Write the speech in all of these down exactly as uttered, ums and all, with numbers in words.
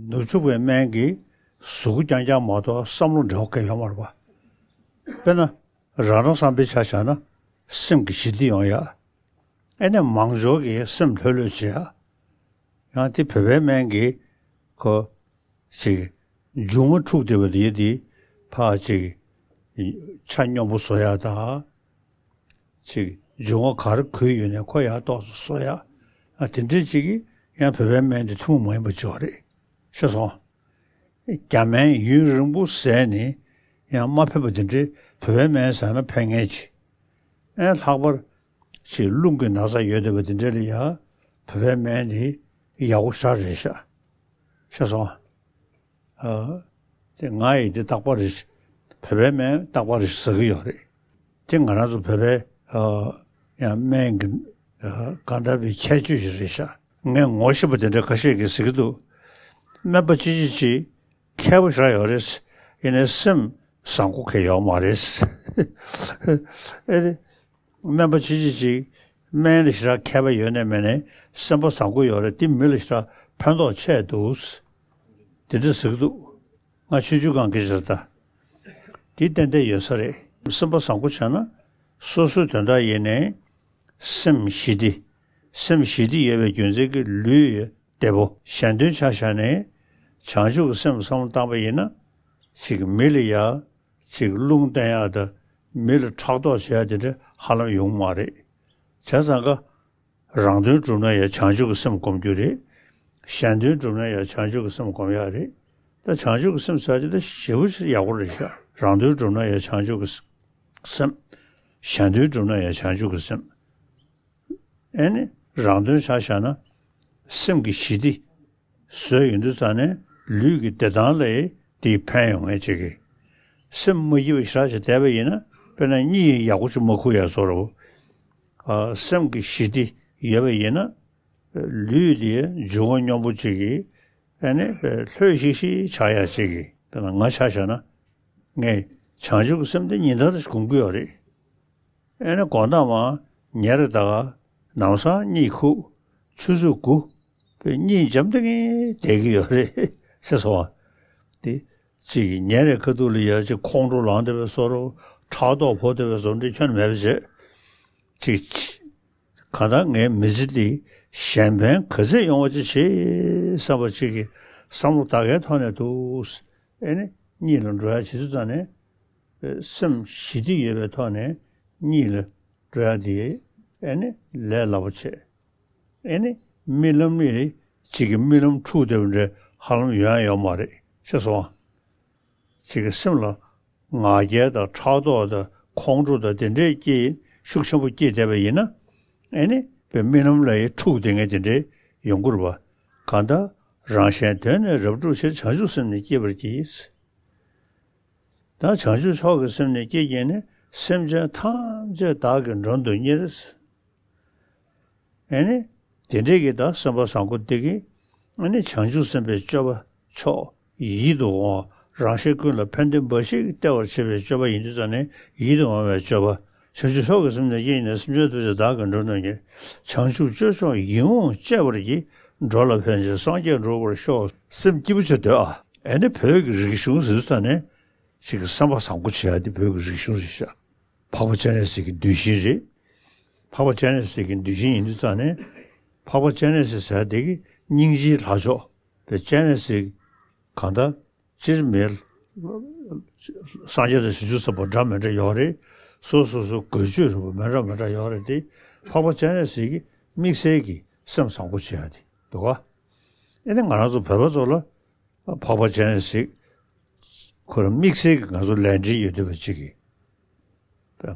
ནུབ་ཕྱོགས་པའི་སྨན་གྱིས་གཟུགས་པོ་རྐྱང་རྐྱང་མ་གཏོགས་བསམ་བློ་འབྲེལ་བ་གང་ཡང་ཡོད་མ་རེད་པ། དཔེར་ན། རང་རང་བསམ་པའི་ཆ་བཞག་ན་སེམས་ཀྱི་ཞི་བདེ་ཡོང་ཡ། ཨེ་ནས་མང་ཇོ་གི་སེམས་ལྷོད་ལྷོད་བྱེད་ཡ། ཡང་དེ་བོད་པའི་སྨན་གྱིས་ཁོ་ཅིག་འབྱུང་བ་འཁྲུགས་བསྡད་པ་དེ་དེ་ཕར་ཅིག་ཆ་སྙོམས་པོ་བཟོ་ཡ་དང་། ཅིག་འབྱུང་བ་ག་རེ་འཁོལ་ཡོད་ནས་ཁོ་ཡར་ཏོག་ཙམ་བཟོ་ཡ། ཨ་དེ་འདྲའི་ཅིག་གིས་ཡང་བོད་པའི་སྨན་དེ་ཐུན་མོང་མ་ཡིན་པ་ཅིག་རེད། ཤེས་སོང་། རྒྱ་སྨན་ཡུན་རིང་པོ་བཟས་ནས་ཡང་མ་ཕན་པ་དེ་འདྲའི་བོད་པའི་སྨན་ཟ་ན་ཕན་ངེས་ཀྱི། ཨེ་ལྷག་པར་ཅིག་རླུང་གི་ན་ཚ་ཡོད་བསྡད་པ་དེ་འདྲ་ལ་ཡ་བོད་པའི་སྨན་དེ་ཡག་པོ་ཞེ་དྲག་རེད་ཤག། ཤེས་སོང་། ཨ། དེ་ང་ཡི་དེ་རྟག་པར་རེད། བོད་པའི་སྨན་རྟག་པར་རེད་ཟེར་གི་ཡོད་རེད། དེ་ང་རང་ཚོ་བོད་པའི་ཨ། ཡང་སྨན་གྱི་ཨ། གང་ལྟར་བའི་ཁྱད་ཆོས་ཤིག་རེད་ཤག། ངས་ངོ་ཤེས་པ་དེ་འདྲ་ཁ་ཤས་ཀྱིས་ཟེར་གྱི་འདུག། སྨན་པ་ཅི་ཅི་ཅི་མཁས་པོ་ཞེ་དྲག་ཡོད་རེད། ཡིན་ནའི་སེམས་བཟང་པོ་གང་ཡང་ཡོད་མ་རེད། ཨེ་རེད། སྨན་པ་ཅི་ཅི་ཅི་སྨན་ལ་ཞེ་དྲག་མཁས་པ་ཡོད་ནའི་མེད་ནའི་སེམས་པ་བཟང་པོ་ཡོད་རེད། དེ་མི་ལ་ཞེ་དྲག་ཕན་ཐོགས་ཆེ་འདུག། དེ་འདྲ་ཟེར་གྱི་འདུག། ང་ཆུང་ཆུང་སྒང་གི་ཞེ་དྲག་ད། དེ་ཏན་ཏན་ཡོད་ས་རེད། སེམས་པ་བཟང་པོ་བྱས་ན་སོ་སོའི་དོན་དག་ཡིན་ནའི་སེམས་ཞི་བདེ། སེམས་ཞི་བདེ་ཡོད་པའི་རྒྱུ་མཚན་གྱིས་ལུས་བདེ་པོ། གཞན་དོན་ཆ་བཞག་ནས་བྱང་ཆུབ་ཀྱི་སེམས་བསམ་བློ་བཏང་པ་ཡིན་ན། ཅིག་མི་ལ་ཡ་ཅིག་རླུང་བསྟན་ཡ་དང་མི་ལ་ཕྲག་དོག་བྱེད་ཡ་དེ་འདྲ་ཧ་ལམ་ཡོང་མ་རེད། བྱས་ཙང་ཀ་རང་དོན་སྒྲུབ་ན་ཡང་བྱང་ཆུབ་ཀྱི་སེམས་སྒོམ་རྒྱུ་རེད། གཞན་དོན་སྒྲུབ་ན་ཡང་བྱང་ཆུབ་ཀྱི་སེམས་སྒོམ་ཡ་རེད། ད་བྱང་ཆུབ་ཀྱི་སེམས་ཟེར་ཡ་དེ་ད་ཞེ་པོ་ཅིག་ཡག་པོ་རེད་ཤག། རང་དོན་སྒྲུབ་ན་ཡང་བྱང་ཆུབ་ཀྱི་སེམས། གཞན་དོན་སྒྲུབ་ན་ཡང་བྱང་ཆུབ་ཀྱི་སེམས། ཨེ་ནི་རང་དོན་ཆ་བཞག་ན་སེམས་ཀྱི་ཞི་བདེ་བཟོས་ཡོང་དུས་ཙང་ནས་ལུས་ཀྱི་བདེ་ཐང་ལ་དེས་ཕན་ཡོང་ངེས་བྱེད་ཀྱི། སེམས་མ་སྐྱིད་པ་ཞེ་དྲག་ཅིག་བསྡད་པ་ཡིན་ན་དཔེར་ན་གཉིད་ཡག་པོ་ཅིག་མ་ཁུག་ཡ་བཟོ་འདྲ་བོ། ཨ། སེམས་ཀྱི་ཞི་བདེ་ཡོད་པ་ཡིན་ན་ལུས་དེ་འབྱུང་བ་སྙོམས་པོ་ཅིག་གིས་ཨེ་ནི་ལྷོད་ཤིག་ཤིག་ཆགས་ཡ་ཅིག་གིས། དཔེར་ན་ང་ཆ་བཞག་ན། ངས་བྱང་ཆུབ་ཀྱི་སེམས་དེ་ཉིན་ལྟར་དུ་སྒོམ་གྱི་ཡོད་རེད། ཨེ་ནས་དགོང་དག་མར་ཉལ་རེ་ད་ག་ལམ་སང་གཉིད་ཁུག། ཆུ་ཚོད་དགུ་པའི་གཉིད་འཇམ་ཐིང་ངེ་བསྡད་ཀྱི་ཡོད་རེད་ཟེར་སོང་བ། དེ་གཅིག་གིས་ཉལ་རེ་ཁ་ཐུག་ལ་ཡ་གཅིག་ཁོང་ཁྲོ་ལངས་བསྡད་པའི་བཟོ་འདྲ། ཕྲག་དོག་ཕོག་བསྡད་པའི་བཟོ་འདྲ་ཁྱོན་ནས་མེད་པ་བྱས། གཅིག་གང་ལྟར་ངའི་མི་ཚེ་འདི་གཞན་ཕན་ག་ཚད་ཡོང་བ་ཅིག་བྱེད་བསམ་པ་ཅིག་གི་བསམ་བློ་ད་གའི་ཐོག་ནས་འདུག། ཨེ་ནི་གཉིད་ལ་འགྲོ་ཡ་བྱེད་དུས་ཙང་ནས་སེམས་ཞི་བདེ་ཡོད་པའི་ཐོག་ནས་གཉིད་ལ་འགྲོ་ཡ་དེ་ཨེ་ནི་ལས་སླ་པོ་བྱས། ཨེ་ནི་རྨི་ལམ་ལས་ཅིག་གི་རྨི་ལམ་འཁྲུགས་བསྡད་པ་འདྲ་ཧ་ལམ་ཡོང་ཡ་ཡོད་མ་རེད། ཤེས་སོང་ཨ། ཅིག་གི་སེམས་ལ་ང་རྒྱལ་དང་ཕྲག་དོག་དང་ཁོང་ཁྲོ་དང་དེ་འདྲའི་སྐྱེ་ཤུགས་ཆེན་པོ་སྐྱེས་བསྡད་པ་ཡིན་ན། ཨེ་ནི་པའི་རྨི་ལམ་ལ་ཡི་འཁྲུག་བསྡད་མཁན་དེ་འདྲའི་ཡོང་གི་རེད་པ། གང་ལྟར་རང་གཞན་དོན་ནི་རབ་བསྒྲུབ་ཕྱིར། བྱང་ཆུབ་སེམས་ནི་བསྐྱེད་པར་བགྱི། ད་བྱང་ཆུབ་མཆོག་གི་སེམས་ནི་བསྐྱེད་བགྱིས་ནས། སེམས་ཅན་ཐམས་ཅད་བདག་གིས་མགྲོན་དུ་གཉེར། ཨེ་ནི། དེ་འདྲས་ཀྱི་ད་སེམས་པ་བཟང་པོ་འདི་གིས། ཨེ་ནི་བྱང་ཆུབ་སེམས་དཔའི་སྤྱོད་པ་མཆོག་ཡིད་དུ་འོང་བ། རང་གཞན་ཀུན་ལ་ཕན་བདེ་འབའ་ཞིག་སྟེར་བར་བྱེད་པའི་སྤྱོད་པ་ཡིན་དུས་ཙང་ནས་ཡིད་དུ་འོང་བའི་སྤྱོད་པ། བྱང་ཆུབ་མཆོག་གི་སེམས་ནི་བསྐྱེད་ནས། སེམས་ཅན་ཐམས་ཅད་བདག་གིས་མགྲོན་དུ་གཉེར། བྱང་ཆུབ་སྤྱོད་མཆོག་ཡིད་འོང་སྤྱད་པར་བགྱི། འགྲོ་ལ་ཕན་ཕྱིར་སངས་རྒྱས་འགྲུབ་པར་ཤོག། སེམས་སྐྱིད་པོ་བྱེད་འདོད་ཨ། ཨེ་ནི་བོད་ཀྱི་རིག་གཞུང་ཟེར་དུས་ཙང་ནས་ཅིག་གི་སེམས་པ་བཟང་པོ་བྱེད་ཡ་འདི་བོད་ཀྱི་རིག་གཞུང་རེད་ཤག། འཕགས་པ་སྤྱན་རས་གཟིགས་ཀྱི་གདུལ་ཞིང་རེད། འཕགས་པ་སྤྱན་རས་གཟིགས་ཀྱི་གདུལ་ཞིང་ཡིན་དུས་ཙང་ནས། འཕགས་པ་སྤྱན་རས་གཟིགས་ཟེར་དེ་གི་སྙིང་རྗེའི་ལྷ་མཆོག་པའི་སྤྱན་རས་གཟིགས་གང་ལྟར་སྤྱིར་མི་སངས་རྒྱས་དང་བྱང་ཆུབ་སེམས་དཔའ་འདྲ་མི་འདྲ་ཡོད་རེད། སོ་སོ་སོ་འགོས་ཆོས་རིག་པ་མི་འདྲ་མི་འདྲ་ཡོད་རེད་དེ། འཕགས་པ་སྤྱན་རས་གཟིགས་ཀྱི་དམིགས་བསལ་གྱི་སེམས་བཟང་པོ་བྱེད་ཡ་དེ་འདུག་ག། ཨེ་ནི་ང་རང་ཚོ་བོད་པ་ཚོ་ལ། འཕགས་པ་སྤྱན་རས་གཟིགས། ཁོ་རང་དམིགས་བསལ་གྱི་ང་ཚོ་ལས་འབྲེལ་ཡོད་བསྡད་པ་ཅིག་གིས།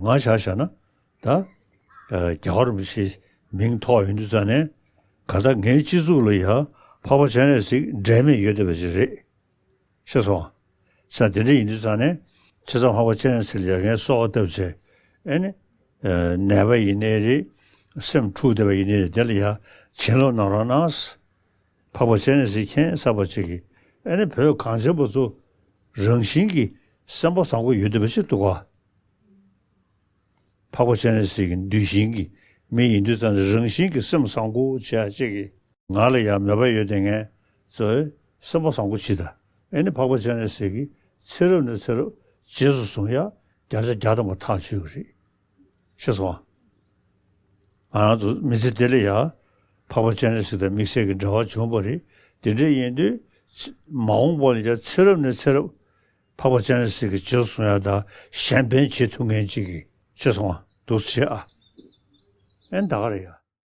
ང་ཆ་བཞག་ན་ད། རྒྱལ་བ་རིན་པོ་ཆེའི་མིང་ཐོགས་ཡོང་དུས་ཙང་ནས། གང་ལྟར་ངའི་སྤྱི་གཙུག་ལ་ཡང་འཕགས་པ་སྤྱན་རས་གཟིགས་འབྲལ་མེད་ཡོད་བསྡད་པ་ཅིག་རེད། ཤེས་སོང་། ས་དེ་འདྲ་ཡིན་དུས་ཙང་ནས། བྱས་ཙང་འཕགས་པ་སྤྱན་རས་གཟིགས་ལ་ཡང་ངས་གསོལ་བ་བཏབ་བྱས། ཨེ་ནི། ནད་པ་ཡིན་ནའི་རེད། སེམས་འཁྲུགས་བསྡད་པ་ཡིན་ནའི་རེད། དེ་ལ་ཡང་བྱིན་རླབས་གནང་རོགས་གནང་། འཕགས་པ་སྤྱན་རས་གཟིགས་མཁྱེན་གསར་པ་ཅིག་གིས། ཨེ་ནི་བོད་གངས་ཅན་པ་ཚོ་རང་བཞིན་གྱིས་སེམས་པ་བཟང་པོ་ཡོད་བསྡད་པ་ཞིག་འདུག་ག། འཕགས་པ་སྤྱན་རས་གཟིགས་ཀྱི་གདུལ་ཞིང་གི་མི་ཡིན་དུས་ཙང་ནས་རང་བཞིན་གྱིས་སེམས་བཟང་པོ་བྱེད་ཡ་ཅིག་གིས། ང་ལ་ཡང་མོས་པ་ཡོད་བསྡད་མཁན་ཚོས། སེམས་པ་བཟང་པོ་བྱེད་དང་། ཨེ་ནི་འཕགས་པ་སྤྱན་རས་གཟིགས་ཀྱིས་ཚེ་རབས་ནས་ཚེ་རབས་རྗེས་སུ་བཟུང་ཡ་བརྒྱ་ཆ་བརྒྱ་ཐམ་པ་ཐག་ཆོད་ཀྱི་རེད། ཤེས་སོང་ཨ། ང་རང་ཚོ་མི་ཚེ་འདི་ལ་ཡ་འཕགས་པ་སྤྱན་རས་གཟིགས་དང་དམིགས་བསལ་གྱི་འབྲེལ་བ་བྱུང་བ་རེད། དེ་འདྲ་ཡིན་དུས་ཚེ་མ་འོངས་པ་ལ་ཡ་ཚེ་རབས་ནས་ཚེ་རབས་འཕགས་པ་སྤྱན་རས་གཟིགས་ཀྱི་རྗེས་སུ་བཟུང་ཡ་དང་གཞན་ཕན་བྱེད་ཐུབ་མཁན་ཅིག་གི། ཤེས་སོང་ཨ། འདུག་སེ་བྱེད་ཨ། ཨེ་ནི་ད་ག་རེད་ཡ།